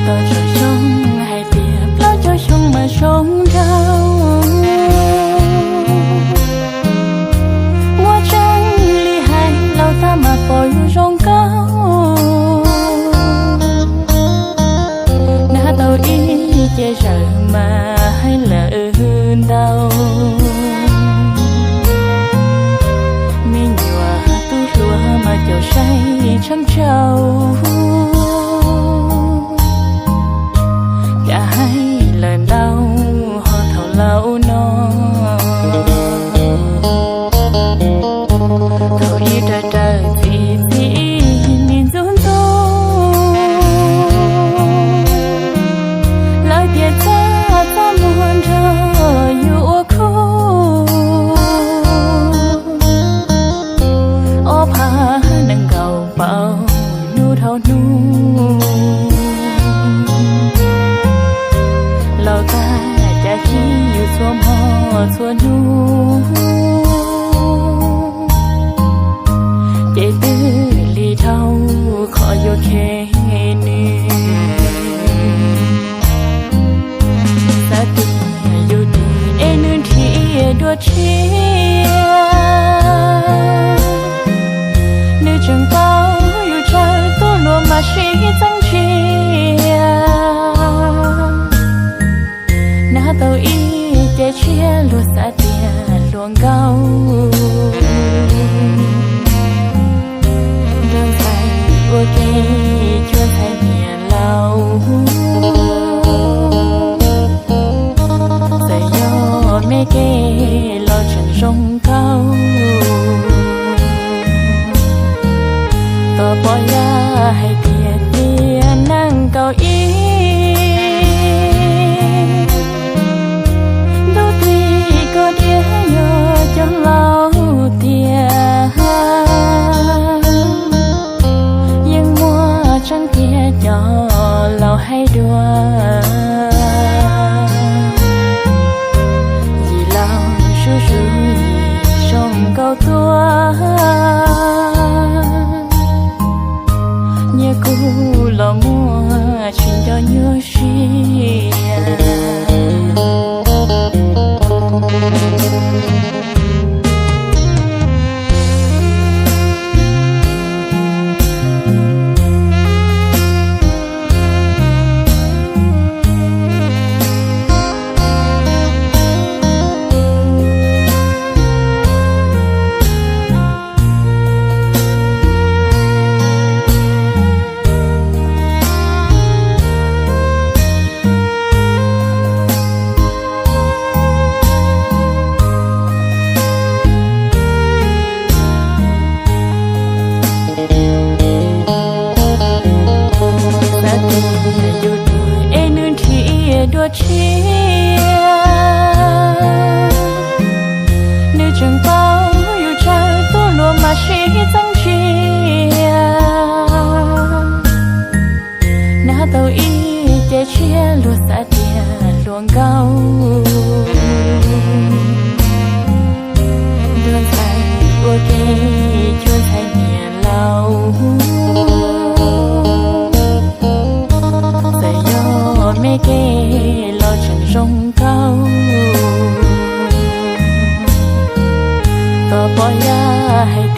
Tau tsoom xyoo hais tias plaub caug xyoo mas zoo nraug. Muaj tseeb li hais los tab mas pom yus zoo nkauj. Nab tau ib ce zawm mas hais lawm ntau. Me nyuam tub hluas mas caum saib tsheej tsau. Cas hais lawm ntau ho thaum laus no. Thaum ib raws raws txi txi ib nim ntxub ntxub. Lawv tias txaj txaj muag nrog yus ua khub. Ob phav nees nkaum paum hnub dhau hnub. Laus tag cas khib yus txhua hmo txhua hnub. Ces twb li dhau qhov yuav khe nws. Xav tias yus tus es nws nrhiav dua tshiab. Nws tseem paub yus tsawg tuaj luag mas sib txeeb ntsia. Nab tau ib ce tshiab luag xav tias hluas nkauj. Nrog ntxhais ua ke cuag ntxhais niam laus. Txawm yog me ke los tseem zoo nkauj. Tos pom yaj hais tias tiam nees nkaum ib. Ntuj twg koj tias yog cov laus tiag. Yeej muaj tseeb tiag cov laus hais dua. Yim laus zuj zus yim zoo nkauj tuaj. Nyias kuj los muaj tsis nco nyuaj siab. Xav tias yus tus es nws nrhiav dua tshiab. Nws tseem paub yus tsawg tuaj luag mas sib txeeb ntsia. Nab tau ib ce tshiab luag xav tias hluas nkauj. Nrog ntxhais ua ke cuag ntxhais niam laus. Txawm yog me ke los tseem zoo nkauj. Tos pom yaj hais